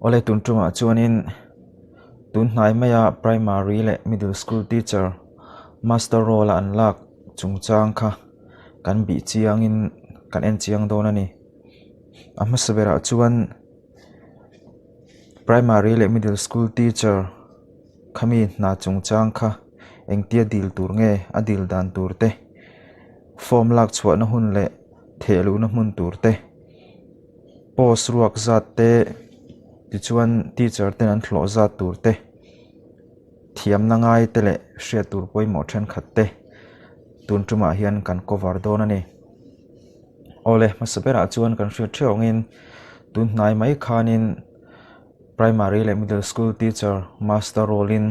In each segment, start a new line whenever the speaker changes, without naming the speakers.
Awle tun tumah chuanin tun hnai maia primary leh middle school teacher master roll a an lak chungchang kha kan bih chiangin kan en chiang dawn a ni. A hmasa berah chuan primary leh middle school teacher khami hna chungchang kha engtia dil tur nge a dil dan tur te form lak chhuahna hun leh theh luhna hmun tur te post ruak zat te tichuan teacher ten an hlawh zat tur te thiamna ngai te leh hriat tur pawimawh thenkhat te tun tumah hian kan cover dawn a ni. Awle hmasa berah chuan kan hriat theuh angin tun hnai mai khanin primary leh middle school teacher master roll in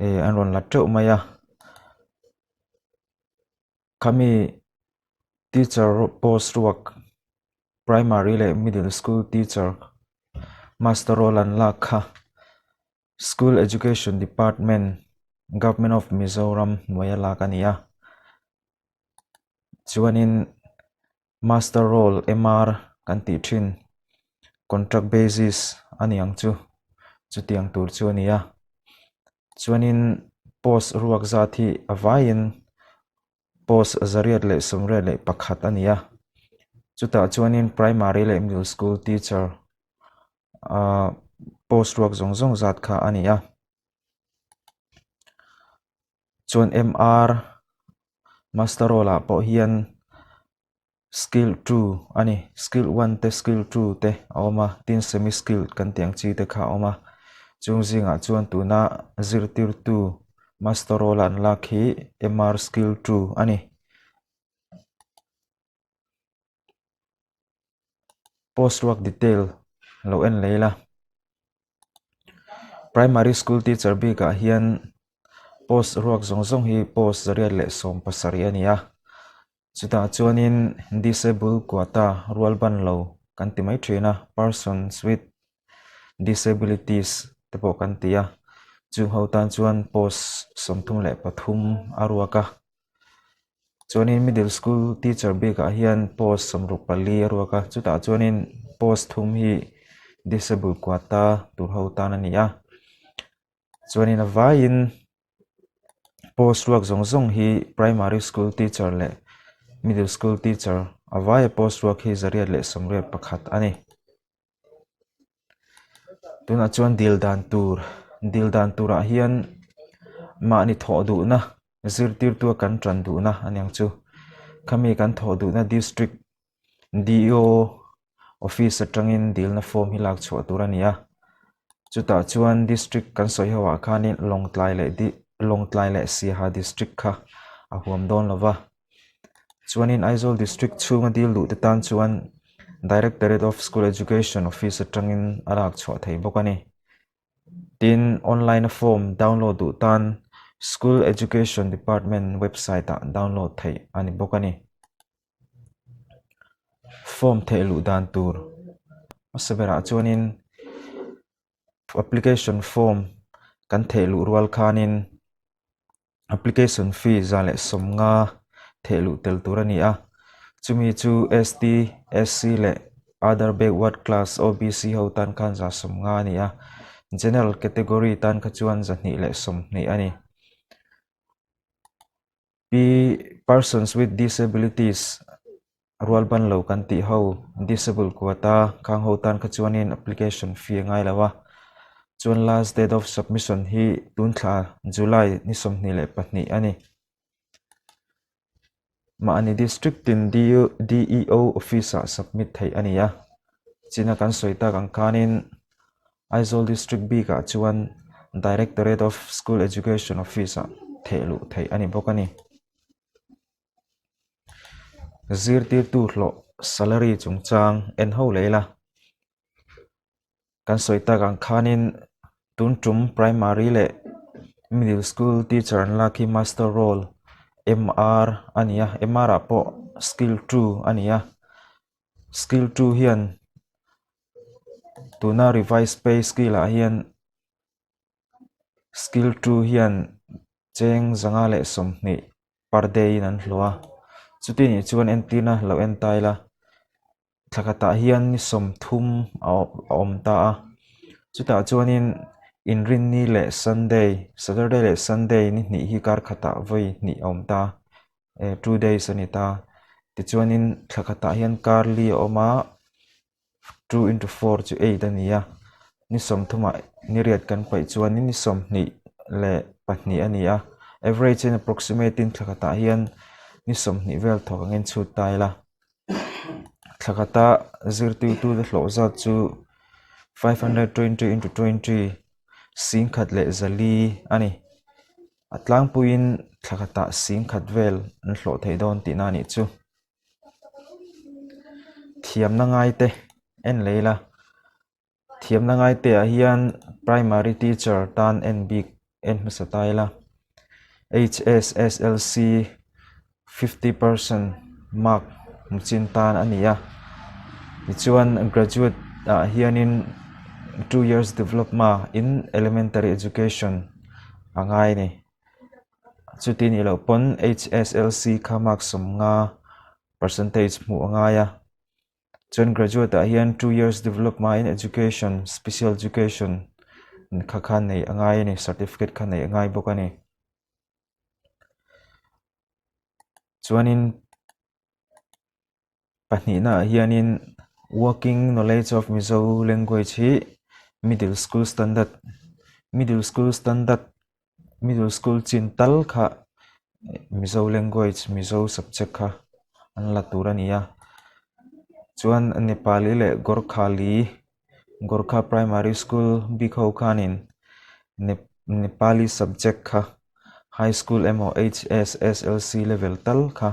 eh an rawn la teuh mai a khami teacher post ruak primary leh middle school teacher master roll an lak kha school education department government of Mizoram hnuaia lak a ni a chuanin master roll M_R kan tih thin contract basis a ni ang chu chutiang tur chu a ni a chuanin post ruak zat hi a vaiin post 181 a ni a chutah chuanin primary leh middle school teacher ahh post ruak zawng zawng zat kha a ni a chuan M_R master roll ah pawh hian skill two a ni skill one te skill two te a awm a tin semi skill kan tih ang chi te kha a awm a chung zingah chuan tuna zirtirtu master roll a an lak hi M_R skill two a ni. Post ruak detail lo en leh ila primary school teacher bikah hian post ruak zawng zawng hi post 117 a ni a chutah chuanin disable quota rual ban lo kan ti mai thin a persons with disabilities te pawh kan ti a chung ho tan chuan post 33 a ruak a. Chuanin middle school teacher bikah hian post 64 a ruak a chutah chuanin post thum hi disable quota tur ho tan a ni a chuanin a vaiin post ruak zawng zawng hi primary school teacher leh middle school teacher a vaia post ruak hi 181 a ni. Tunah chuan dil dan tur dil dan turah hian mahni thawh duhna zirtirtu a kan tan duhna a niang chu khami kan thawh duhna district D_E_O office atangin dilna form hi lak chhuah tur a ni a chutah chuan district kan sawi ho ah khanin Lawngtlai leh Lawngtlai leh Siaha district kha a huam dawn lo va. Chuanin Aizawl District chhunga dil duh te tan chuan Directorate of School Education Office atangin a lak chhuah thei bawk a ni. Tin, online a form download duh tan School Education Department website ah download theih a ni bawk a ni. Form theih luh dan tur hmasa berah chuanin application form kan theih luh rual khanin application fee 150 theh luh tel tur a ni a chumi chu S_T S_C leh other backward class O_B_C ho tan khan 150 a ni a general category tan kha chuan 220 a ni. P persons with disabilities rual ban lo kan tih ho disable quota khang ho tan kha chuanin application fee a ngai lo a chuan last date of submission hi tun thla July ni 22 a ni. Mahni district tin D_E_O office ah submit theih a ni a china kan sawi tak ang khanin Aizawl district bikah chuan Directorate of School Education office ah theh luh theih a ni bawk a ni. Zirtirtu hlawh salary chungchang en ho leh ila kan sawi tak ang khanin tun tum primary leh middle school teacher an lak hi master roll M_R a ni a M_R ah pawh skill two a ni a skill two hian tuna revise pay scale ah hian skill two hian cheng 120 per day in an hlawh a chuti nih chuan entirna lo en ta ila thla khatah hian ni 30 a awm ta a. Chutah chuanin Inrinni leh Sunday, Saturday leh Sunday ni hnih hi kar khatah vawi hnih a awm ta, 2 days a ni ta. Tichuanin thla khatah hian kar li a awm a, 2 into 4 chu 8 a ni a, ni sawmthumah ni riat kan paih chuanin ni 22 a ni a. Average in approximate in thla khatah hian ni 20 vel thawk angin chhut ta ila. Thla khata zirtirtute hlawh zat chu 520 into 20 singkhat leh zali a ni. A tlangpuiin thla khatah singkhat vel an hlawh thei dawn tihna a nih chu. Thiamna ngaite en leh ila. Thiamna ngaiteah hian primary teacher tan en bik en hmasa ta ila. HSSLC 50% mark hmu chin tan a ni a. Tichuan graduate ah hianin 2 years diploma in elementary education a ngai a ni. Chuti nih loh pawn HSLC kha mark 50 percentage hmuh a ngai a. Chuan graduate ah hian 2 years diploma in education special education kha kha nei a ngai a ni certificate kha nei a ngai bawk a ni. Chuanin pahnihna ah hianin working knowledge of Mizo language hi middle school standard middle school standard middle school chin tal kha Mizo language Mizo subject kha an la tur a ni a chuan Nepali leh Gorkhali Gorkha primary school bik ho khanin Nepali subject kha high school emaw H_S_S_L_C level tal kha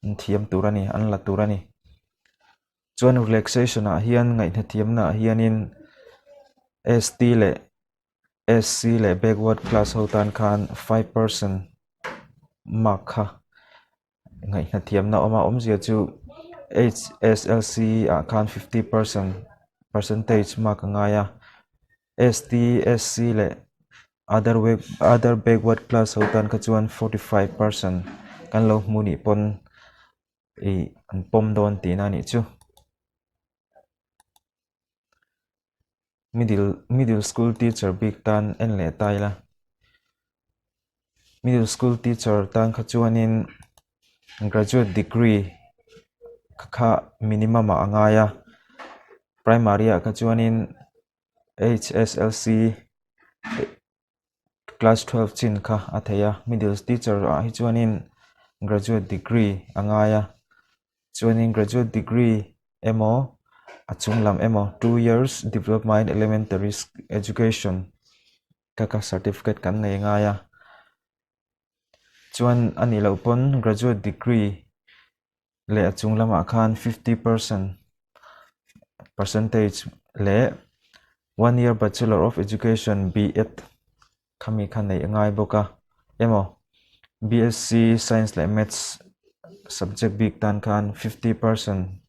an thiam tur a ni an la tur a ni. Chuan relaxation ah hian ngaihnathiamna ah hianin S_T leh SC leh backward class ho tan khan 5% mark kha ngaihnathiamna a awm a, awmzia chu HSLC ah khan 50% percentage mark a ngai a, ST, SC leh other other backward class ho tan kha chuan 45% kan lo hmu nih pawn ih an pawm dawn tihna a nih chu. Middle middle school teacher bik tan en leh ta ila. Middle school teacher tan kha chuanin graduate degree kha kha minimum ah a ngai a. Primary ah kha chuanin H_S_L_C class 12 chin kha a thei a. Middle teacher ah hi chuanin graduate degree a ngai a. Chuanin graduate degree emaw a chung lam emaw 2 years diploma in elementary education kha kha certificate kan nei ngai a. Chuan a nih loh pawn graduate degree leh a chung lamah khan 50% percentage leh 1 year bachelor of education B.Ed Khami kha neih a ngai bawk a, emaw BSc Science leh Maths subject bik tan khan 50%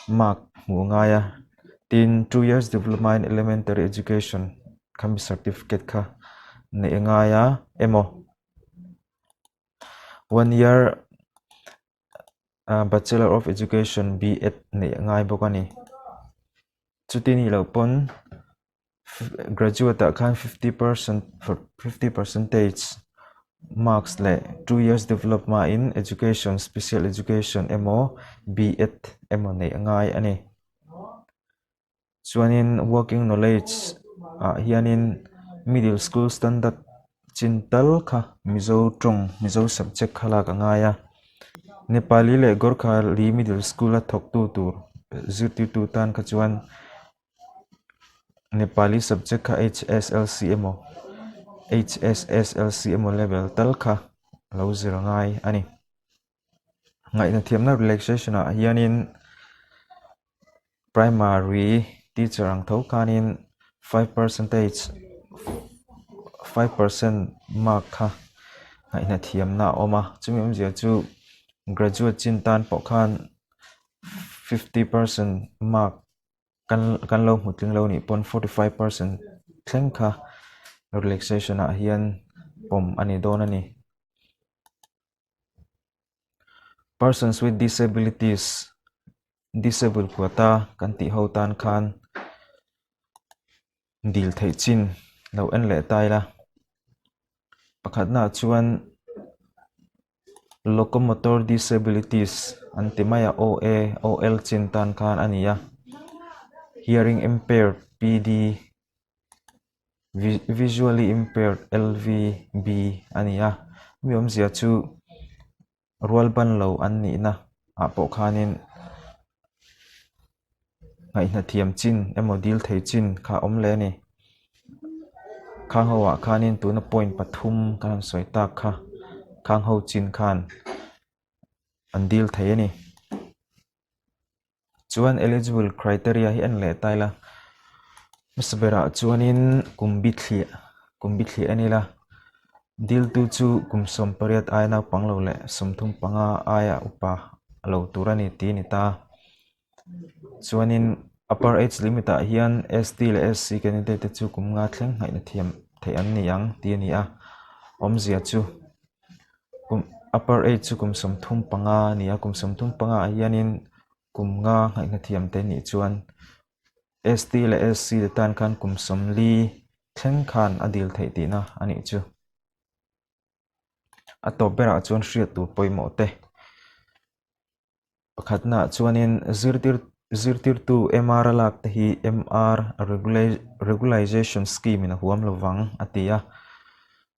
mark hmuh a ngai a, tin 2 years diploma in elementary education khami certificate kha neih a ngai a, emaw 1 year bachelor of education B.Ed neih a ngai bawk a ni. Chuti nih loh pawn. Graduate ah khan 50% 50 percentage marks leh 2 years diploma in education special education emaw B.Ed emaw neih a ngai a ni. Chuanin working knowledge ah hianin middle school standard chin tal kha Mizo tawng Mizo subject kha lak a ngai a. Nepali leh Gorkhali middle school a thawktu tur zirtirtu tan kha chuan Nepali subject kha HSLC emaw HSSLC emaw level tal kha lo zir a ngai a ni. Ngaihna thiamna relaxation ah hianin primary teacher ang tho khanin 5 percentage 5% mark kha ngaihna thiamna a awm a, chumi awmzia chu graduate chin tan pawh khan 50% mark kan kan lo hmu tling lo nih pawn 45% thleng kha relaxation ah hian pawm a ni dawn a ni. Persons with disabilities disable quota kan tih ho tan khan. Dil theih chin lo en leh ta ila. Pakhatnaah chuan Locomotor Disabilities an ti mai a, OA, OL chin tan khan a ni a. Hearing Impaired, PD, Visually Impaired, LVB a ni a. Hemi awmzia chu rual ban lo an nihna ah pawh khanin ngaihhna thiam chin emaw dil thei chin kha a awm leh a ni. Khang ho ah khanin tuna point pathum kan han sawi tak kha khang ho chin khan an dil thei a ni. Chuan eligible criteria hi en leh ta ila hmasa berah chuanin kum bithliah kum bithliah en ila diltu chu kum 18 aia naupang lo leh 35 aia upa lo tur a ni tih a ni ta. Chuanin upper age limit ah hian ST leh SC candidate te chu kum nga thleng nghaihna thiam theih an ni ang tih a ni a, awmzia chu kum upper age chu kum 35 a ni a, kum 35 ah hianin kum nga nghaihna thiam te nih chuan ST leh SC te tan khan kum 40 thleng khan a dil theih tihna a nih chu. A tawp berah chuan hriat tur pawimawh te. Pakhatnaah chuanin zirtir zirtirtu MR a lak te hi MR Regularization Scheme in a huam lo vang a ti a.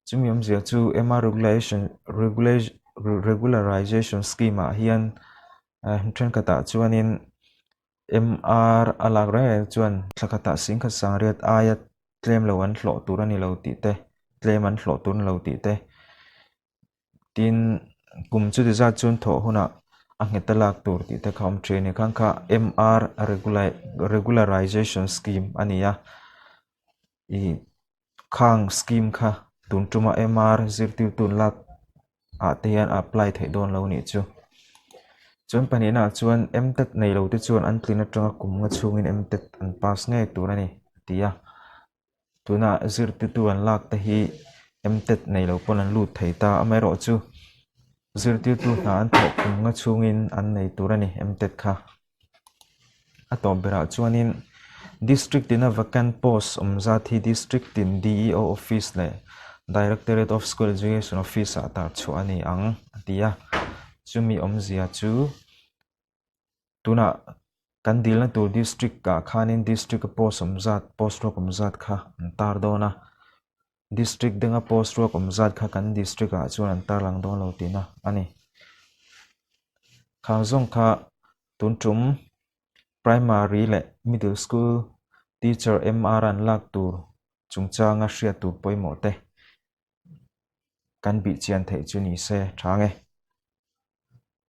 Chumi awmzia chu MR Regularization Scheme ah hian thenkhatah chuanin MR a lak reng reng chuan thla khatah singkhat sangriat aia tlem lo an hlawh tur a ni lo tih te, tlem an hlawh tur a ni lo tih te. Tin, kum chuti zat chuan thawh hunah a nghet a lak tur tih te kha awm thin a ni. Khang kha MR Regularization Scheme a ni a, ih khang scheme kha tun tuma MR zirtirtu an lak ah te hian a apply theih dawn lo nih chu. Chuan pahnihnaah chuan MTET nei lo te chuan an tlin atanga kum nga chhungin MTET an pass ngei tur a ni a ti a. Tuna zirtirtu an lak te hi MTET nei lo pawn an lut thei ta. Amaherawhchu zirtirtu hna an thawh kum nga chhungin an nei tur a ni MTET kha. A tawp berah chuanin District tina vacant post awm zat hi District tin DEO Office leh Directorate of School Education Office ah tar chhuah a ni ang a ti a. Chumi awmzia chu Tunah kan dilna tur district ah khanin district a post awm zat post ruak awm zat kha an tar dawn a, district denga post ruak awm zat kha kan district ah chuan an tar lang dawn lo tihna a ni. Khang zawng kha tun tum primary leh middle school teacher MR an lak tur chungchanga hriat tur pawimawh te kan bihchian theih chu ni se tha nge.